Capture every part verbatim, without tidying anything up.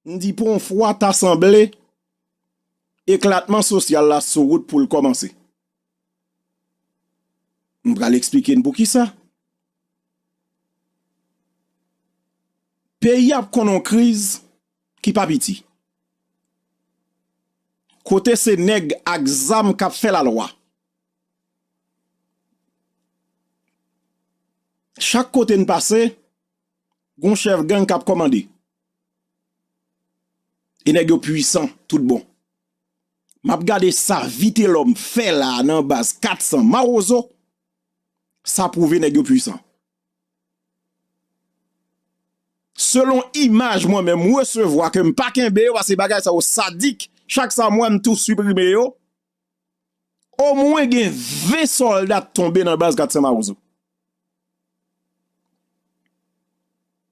M di pou yon fwa ta sanble eklatman sosyal la sou wout pou l kòmanse. M pral eksplike n poukisa. Peyi ap konn yon kriz ki pa piti. Kote se nèg ak zam k ap fè lalwa. Chak kote n pase, gon chèf gang k ap kòmande. E nèg yo pwisan tout bon. M ap gade sa Vitelòm fè la nan baz kat san Mawozo, sa pwouve nèg yo pwisan. Selon imaj mwen menm m resevwa ke m pa kenbe yo, paske bagay sa yo sadik, chak sa m wè m tou siprime yo. Omwen gen ven sòlda t tonbe nan baz kat san Mawozo.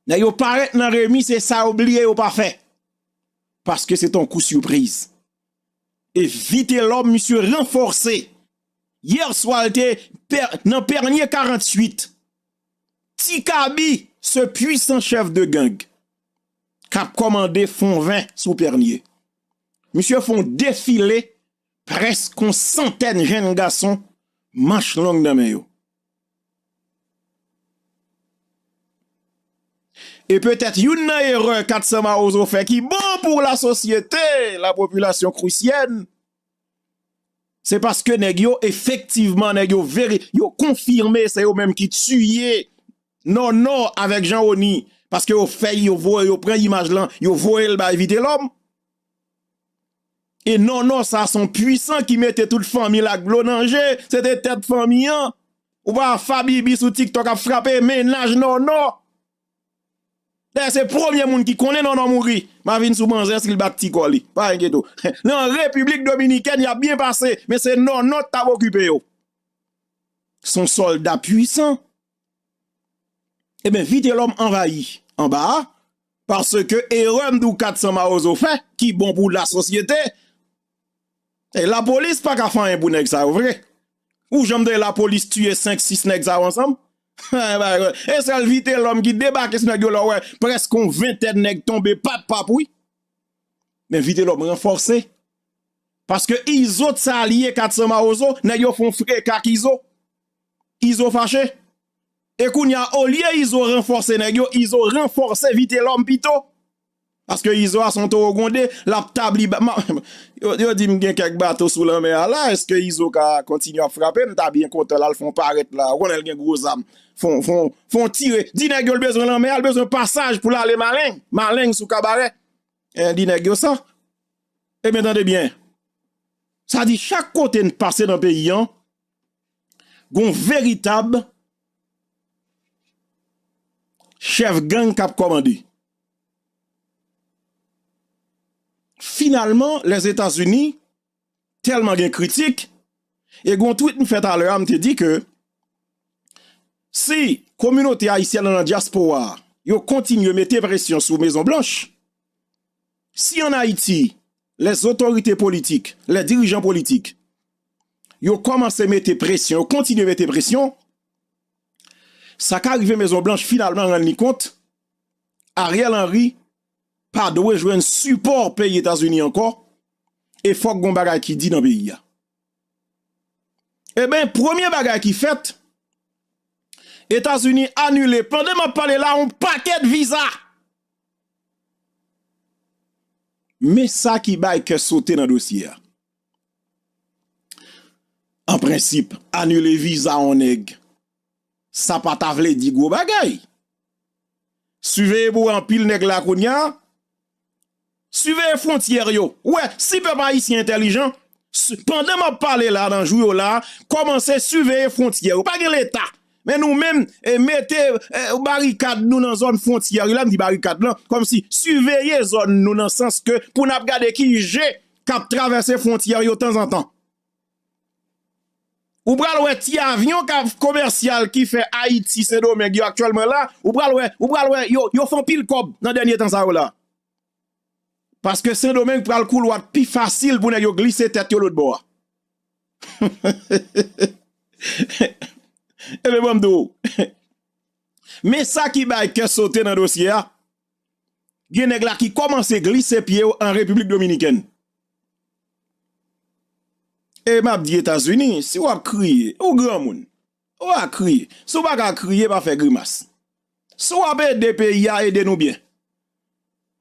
Nèg yo parèt nan remi, se sa yo bliye yo pa fè. Paske se t on kou sipriz. E Vitelòm, misye ranfòse. Yè swa, l te pè- nan Pènye karanntuit. Ti Kabi, ce puissant chef de gang, k ap kòmande Fon Ven sou Pènye. Misye fè on defile, prèske on santèn jenn gason, manch long nan men yo. E petèt youn nan erè kat san Mawozo fè ki bon pou lasosyete, la population krusyèn, se paske nèg yo efektivman, nèg yo veri, yo konfime se yo menm ki tiye Nònò avèk Jan Oni, paske yo fè, yo voye, yo pran imaj lan, yo voye l bay Vitelòm. E Nònò sa se on pwisan ki mete tout fanmi l ak dlo nan je, se te tèt fanmi an. Ou pa Fabibi sou TikTok ap frape mennaj Nònò. Dayè se premye moun ki konnen Nònò mouri. M a vin sou manzè si l bat ti kò li. Pa enkyete w. Nan Repiblik Dominikèn, y ap byen pase, men se Nònò t ap okipe yo. Se on sòlda pwisan. Ebyen, Vitelòm anvayi anba a, paske erè m di w kat san Mawozo fè, ki bon pou lasosyete, e lapolis pa ka fè anyen pou nèg sa yo vre. Ou janm tande lapolis tiye senk, sis nèg sa yo ansanm? E sèl Vitelòm ki debake sou nèg yo la, w wè prèske on ventèn nèg tonbe pap pap wi. Men Vitelòm ranfòse. Paske Izo t salye kat san Mawozo, nèg yo fè on freka ak Izo. Izo fache. E kounye a, olye Izo ranfòse nèg yo, Izo ranfòse Vitelòm pito. Paske Izo a se on towo gwonde, l ap tabli ba-, ma-, yo, yo di m gen kèk bato sou lanmè a la, èske Izo ka kontinye ap frape? M ta byen kontan l al fè on parèt la, ou konnen l gen gwo zam. Fè on, fè on, fè on tire. Di nèg yo l bezwen lanmè a, l bezwen pasaj pou l ale Maleng, Maleng sou Kabarè. En, di nèg yo sa. Ebyen, tande byen. Sa di chak kote n pase nan peyi an, gon veritab chèf gang k ap kòmande. Finalman, Lèzetazini tèlman gen kritik, e gon tweet m fè talè a, m te di ke si kominote ayisyèn nan dyaspora a, yo kontinye mete presyon sou Mezon Blanch, si an Ayiti, les autorités politiques, les dirigeants politiques, yo kòmanse mete presyon, yo kontinye mete presyon, sa ka rive Mezon Blanch finalman rann li kont, Ariel Henry pa dwe jwenn sipò peyi Etazini ankò, e fòk gon bagay ki di nan peyi a. Ebyen, premye bagay ki fèt, Etazini anile, pandan m ap pale la, yon pakèt viza. Men sa ki bay kè sote nan dosye a. An prensip, anile viza yon nèg, sa pa ta vle di gwo bagay. Siveye pou wè anpil nèg la kounye a. Siveye fwontyè yo. Ou wè, si pèp ayisyen entèlijan, s-, pandan m ap pale la, nan jou yo la, kòmanse siveye fwontyè yo. Pa gen Leta. Men nou menm, e, mete, e, barikad nou nan zòn fwontyè yo. La, m di barikad lan, kòmsi siveye zòn nou nan sans ke pou n ap gade ki je k ap travèse fwontyè yo tanzantan. Ou pral wè ti avyon k ap komèsyal ki fè Ayiti, Sendomeng yo aktyèlman la, ou pral wè, ou pral wè yo, yo fè anpil kòb nan dènye tan sa yo la. Paske Sendomeng pral koulwa pi fasil pou nèg yo glise tèt yo lòtbò a. Ebyen, ban m di w. Men sa ki bay kè sote nan dosye a. Gen nèg la ki kòmanse glise pye yo an Repiblik Dominikèn. E m ap di Etazini, si w ap kriye, ou granmoun, ou a kriye. Si w pa ka kriye, pa fè grimas. Si w ap ede peyi a, ede nou byen.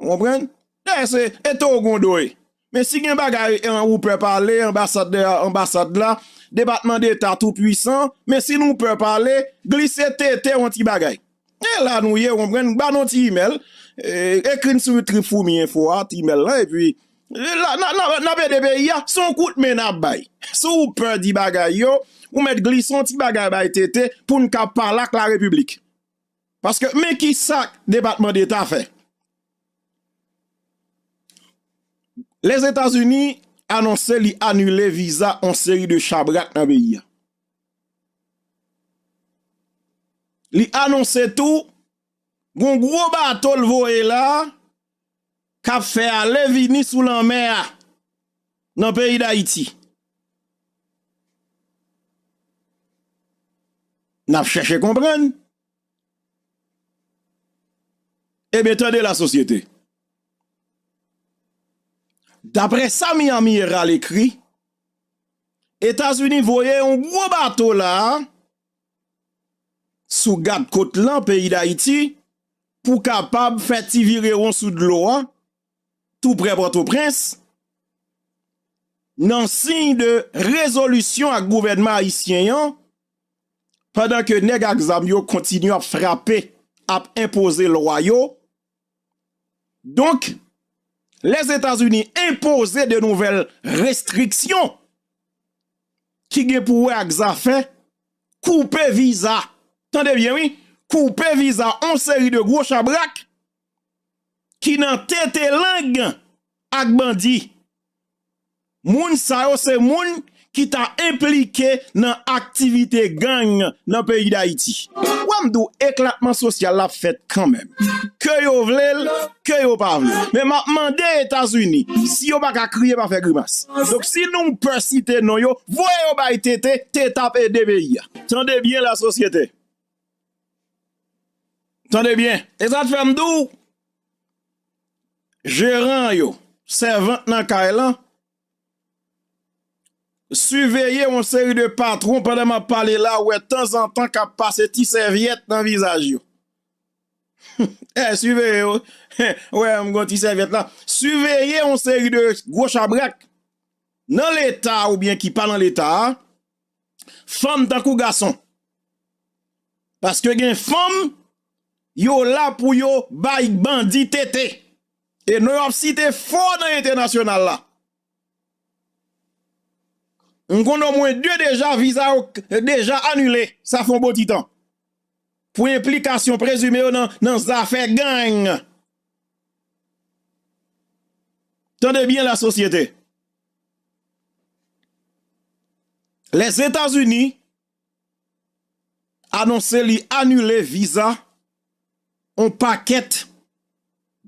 Ou konprann? Dayè se Eto'o Gondo ye. Men si gen bagay, eh, ou pè pale, anbasad, anbasad la, Depatman Deta tou pwisan, men si nou pè pale, glise tete yon ti bagay. E la nou ye, ou konprann? Ba nou ti imèl, eh, ekri n sou Trip Foumi Enfo a, ti imèl la, epi, eh, la, n a, n a, n ap ede peyi a, se yon kout men n ap bay. Si w pè di bagay yo, ou mèt glise yon ti bagay bay tete pou n ka pale ak Larepiblik. Paske men ki sa Depatman Deta fè. Lèzetazini anonse li anile viza yon seri de chabrak nan peyi a. Li anonse tou, gon gwo bato l voye la, k ap fè ale vini sou lanmè a, nan peyi Dayiti. N ap chèche konprann. Ebyen, tande la, sosyete. Daprè sa Miami Herald ekri, Etazini voye yon gwo bato la sou gadkòt lan peyi Dayiti pou kapab fè ti virewon sou dlo a, tou prè Pòtoprens, nan siy de rezolisyon ak gouvènman ayisyen an, pandan ke nèg ak zam yo kontinye ap frape, ap enpoze lwa yo. Donk, Lèzetazini enpoze de nouvèl restriksyon ki gen pou wè ak zafè koupe viza. Tande byen, wi, koupe viza yon seri de gwo chabrak ki nan tete lang ak bandi. Moun sa yo se moun ki ta enplike nan aktivite gang nan peyi Dayiti. Wè m di w, eklatman sosyal la ap fèt kanmenm. Ke yo vle l, ke yo pa vle l. Men m ap mande Etazini, si yo pa ka kriye, pa fè grimas. Donk, si nou pè site non yo, voye yo bay tete, tete ap ede peyi a. Tande byen, lasosyete. Tande byen. E sa k fè m di w, jeran yo, sèvant nan kay lan, siveye yon seri de patwon pandan m ap pale la, ou wè tanzantan k ap pase ti sèvyèt nan vizaj yo. Eh, siveye yo. Ou wè, m gon ti sèvyèt la. Siveye yon seri de gwo chabrak nan Leta oubyen ki pa nan Leta a, fanm tankou gason. Paske gen fanm, yo la pou yo bay bandi tete. E non yo ap site fò nan entènasyonal la. M konn omwen de deja, viza yo k-, deja anile. Sa fè yon bon ti tan. Pou enplikasyon prezime yo nan, nan zafè gang. Tande byen, lasosyete. Lèzetazini anonse li anile viza yon pakèt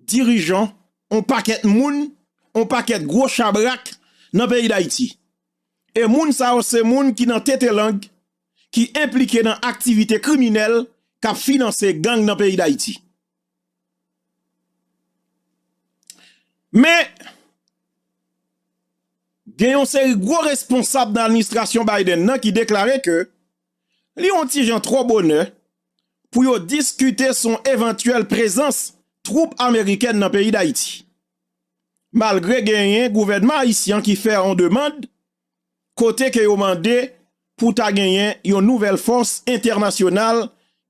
dirijan, yon pakèt moun, yon pakèt gwo chabrak nan peyi Dayiti. E moun sa yo se moun ki nan tete lang, ki enplike nan aktivite kriminèl k ap finanse gang nan peyi Dayiti. Men, gen yon seri gwo responsab nan administrasyon Biden nan ki deklare ke li yon ti jan twò bonè pou yo diskite sou yon evantyèl prezans twoup amerikèn nan peyi Dayiti. Malgre genyen gouvènman ayisyen ki fè yon demann kote ke yo mande pou ta genyen yon nouvèl fòs entènasyonal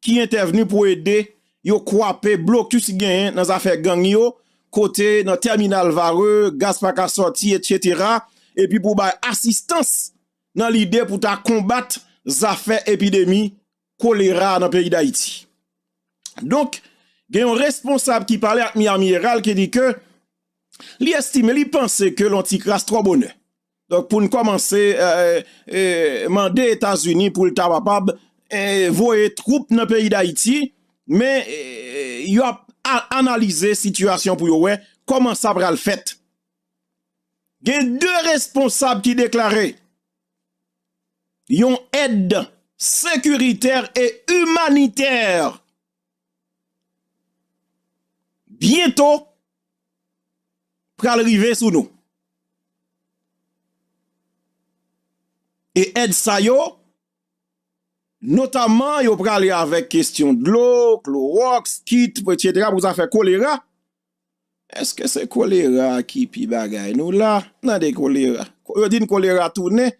ki entèvni pou ede yo kwape blokis ki genyen nan zafè gang yo, kote nan tèminal Varreux, gaz pa ka sòti, etsetera, epi pou bay asistans nan lide pou ta konbat zafè epidemi kolera nan peyi Dayiti. Donk, gen yon responsab ki pale ak Miami Herald ki di ke li estime, li panse ke l yon ti kras twò bonè. Donk, pou n kòmanse, eh, eh, mande Etazini pou l ta kapab, eh, voye twoup nan peyi Dayiti, men, eh, yo ap a-, analize sitiyasyon pou yo wè kòman sa pral fèt. Gen de responsab ki deklare yon èd sekiritè e imanitè. Byento, pral rive sou nou. E èd sa yo, notamman, yo prale avèk kesyon dlo, klowòks, kit, etsetera, pou zafè kolera. Èske se kolera ki pi bagay nou la? Tande kolera. Yo di n kolera tounen.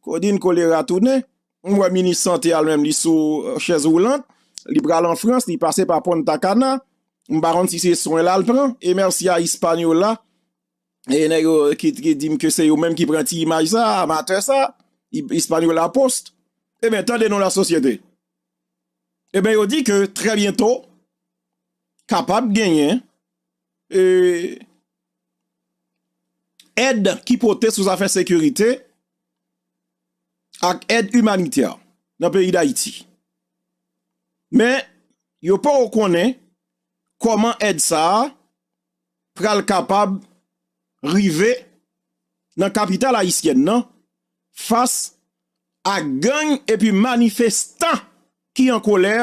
Yo di n kolera tounen. M wè minis sante a l menm li sou, euh, chèz woulant. Li pral an Frans, li pase pa Punta Cana. M pa konn si se swen la l pran. E mèsi a Hispaniola. E nèg yo ki, ki di m ke se yo menm ki pran ti imaj sa, amatè sa, Hi-, Hispaniola Post. Ebyen, tande non lasosyete. Ebyen, yo di ke trè byento, kapab genyen, e, èd ki pote sou zafè sekirite ak èd imanitè nan peyi Dayiti. Men, yo poko konnen kòman èd sa a pral kapab rive nan kapital ayisyèn nan fas a gang epi manifestan ki an kolè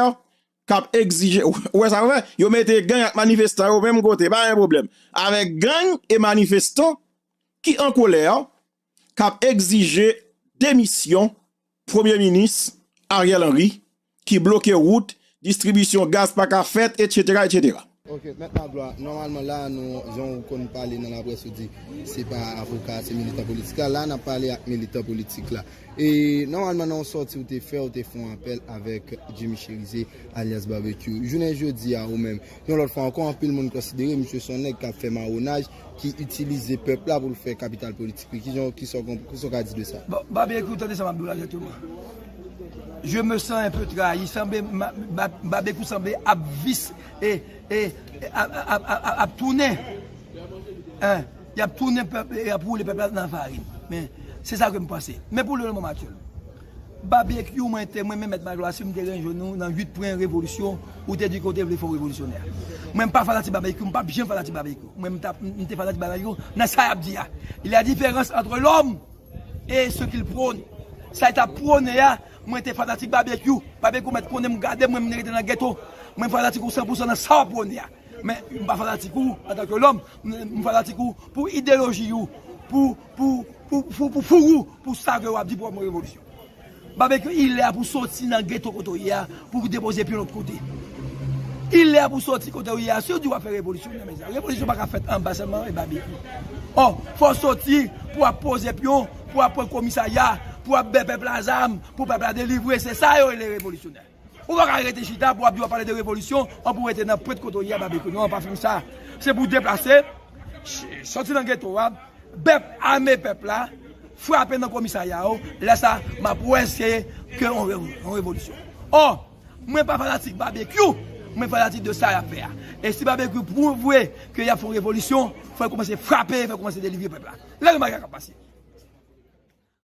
k ap egzije, ou wè sa yo fè? Yo mete gang ak manifestan yo menm kote, pa gen pwoblèm. Avèk gang e manifestan ki an kolè k ap egzije demisyon Premye Minis Ariel Henry, ki bloke wout, distribisyon gaz pa ka fèt, etsetera, etsetera. Ok, Mèt Maglwa, nòmalman la, nou, jan w konn pale nan laprès, ou di se pa avoka, se militan politik la. La, n ap pale ak militan politik la. E nòmalman, nan yon sòti ou te fè, ou te fè yon apèl avèk Jimmy Chérizier, alyas Barbecue. Jounen jodi a, ou menm, yon lòt fwa ankò, anpil moun konsidere misye se yon nèg k ap fè mawonaj, ki itilize pèp la pou l fè kapital politik li. Kijan, kisa w konp-, kisa w ka di de sa? Bon, Barbecue, tande sa m ap di w la egzakteman. Je me sens un peu trahi. Sanble, ma-, ba-, Barbecue sanble ap vis, e, e, e, ap, ap, ap, ap, ap tounen. Hein? Y ap tounen pèp, e ap woule pèp la nan farin. Men, se sa ke m panse. Men pou le moman aktyèl, Barbecue, mwen te, mwen menm Mèt Maglwa, si m te rann jwenn ou nan uit pwen revolisyon, ou te di ke w te vle fè w revolisyonè. Mwen, m pa fanatik Barbecue, m p ap janm fanatik Barbecue. Mwen, m t ap, m te fanatik Barbecue nan sa y ap di a. Il y a différence entre l'homme et ce qu'il prône. Sa l t ap pwone a, mwen te fanatik Barbecue. Barbecue mèt konnen m gade mwen, m rete nan geto. Mwen, m fanatik ou san pou san nan sa w ap pwone a. Men, m pa fanatik ou antanke lòm, m, m fanatik ou pou ideloji ou, pou, pou, pou, pou, pou fouri ou, pou sa ke w ap di pou w ap yon revolisyon. Barbecue, il lè a pou soti nan geto kote w ye a, pou w depoze pye w lòt kote. Il lè a pou soti kote w ye a, si w di w ap fè revolisyon, nan men sa. Revolisyon pa ka fèt anba sèlman e Barbecue. Ò, fò w soti pou w ap poze pye w, pou w ap pran komisarya, pou w ap bay pèp la zam, pou pèp la delivre, se sa yo rele revolisyonè. Ou pa ka rete chita pou w ap di w ap pale de revolisyon, an pou w rete nan pwent kote w ye a Barbecue. Non, pa fè m sa. Se pou w deplase, ch-, soti nan geto a, bèp ame pèp la, frape nan komisarya yo, lè sa, m ap wè se ke yon revo-, yon revolisyon. Ò, mwen pa fanatik Barbecue, mwen fanatik de sa y ap fè a. E si Barbecue pwouve ke y ap fè yon revolisyon, fò l kòmanse frape, fò l kòmanse delivre pèp la. Lè nou bagay k ap pase.